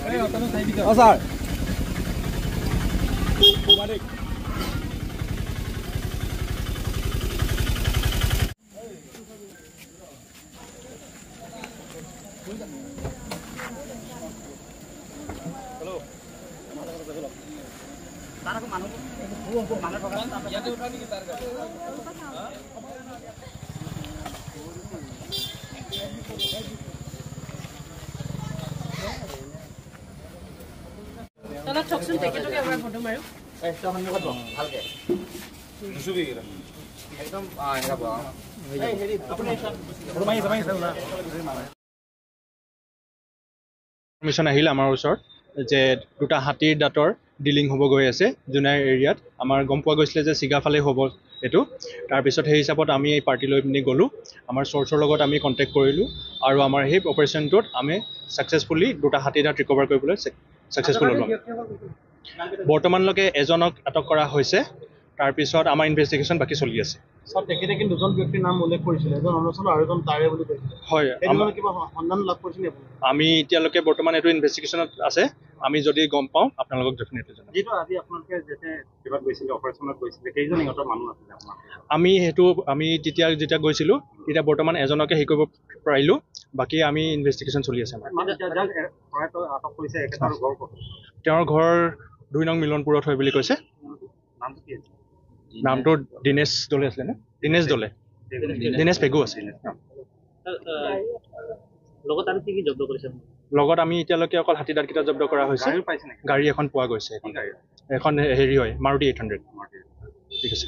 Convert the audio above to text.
Sir. তলত থকচোন, তেখেতকে এবাৰ photo মাৰো। ভালকে একদম। ইনফৰ্মেশ্যন আহিল আমাৰ ওচৰত যে দুটা হাতীৰ দাঁতৰ ডিলিং হ'ব গৈ আছে জোনাই এৰিয়াত। আমাৰ গম পোৱা গৈছিলে যে ছিগাফালেই হ'ব এইটো। তাৰপিছত সেই হিচাপত আমি এই পাৰ্টি লৈ পিনি গ'লোঁ, আমাৰ চ'ৰ্চৰ লগত আমি কণ্টেক্ট কৰিলোঁ আৰু আমাৰ সেই অপাৰেশ্যনটোত আমি ছাকচেছফুলি দুটা হাতীৰ দাঁত ৰিকভাৰ কৰিবলৈ ছাকচেছফুল হ'লোঁ। বৰ্তমানলৈকে এজনক আটক কৰা হৈছে। তাৰপিছত আমাৰ ইনভেষ্টিগেশ্যন বাকী চলি আছে। ছাৰ, তেখেতে কিন্তু দুজন ব্যক্তিৰ নাম উল্লেখ কৰিছিলে, এজন অৰুণাচলৰ আৰু এজন তাৰে বুলি কৈছিলে। হয়। সেই দুজনৰ কিবা সন্ধান লাভ কৰিছে নেকি আপুনি? আমি এতিয়ালৈকে বৰ্তমান এইটো ইনভেষ্টিগেশ্যনত আছে। আমি যদি গম পাওঁ, আপোনালোকক ডেফিনেটলি জনাম। যিটো আজি আপোনালোকে যেতিয়া কিবাত গৈছিলে, অপাৰেশ্যনত গৈছিলে, কেইজন ইহঁতৰ মানুহ আছিলে আপোনাৰ? আমি সেইটো আমি তেতিয়া যেতিয়া গৈছিলোঁ, তেতিয়া বৰ্তমান এজনকে হেৰি কৰিব পাৰিলোঁ। বাকী আমি ইনভেষ্টিগেশ্যন চলি আছে আমাৰ। মানে যাক আটক কৰিছে, এখেতৰ ঘৰ ক'ত? তেওঁৰ ঘৰ 2 নং মিলনপুৰত হয় বুলি কৈছে। নামটো কি আছিল? নামটো দীনেশ দলে আছিলে নে? দীনেশ দলে, দীনেশ পেগু আছে। লগত আৰু কি কি জব্দ কৰিছে? লগত আমি এতিয়ালৈকে অকল হাতী দাঁতকেইটা জব্দ কৰা হৈছে। গাড়ীও পাইছে নেকি? গাড়ী এখন পোৱা গৈছে। কি গাড়ী? এখন হেৰি হয়, মাৰুতি 800। ঠিক আছে।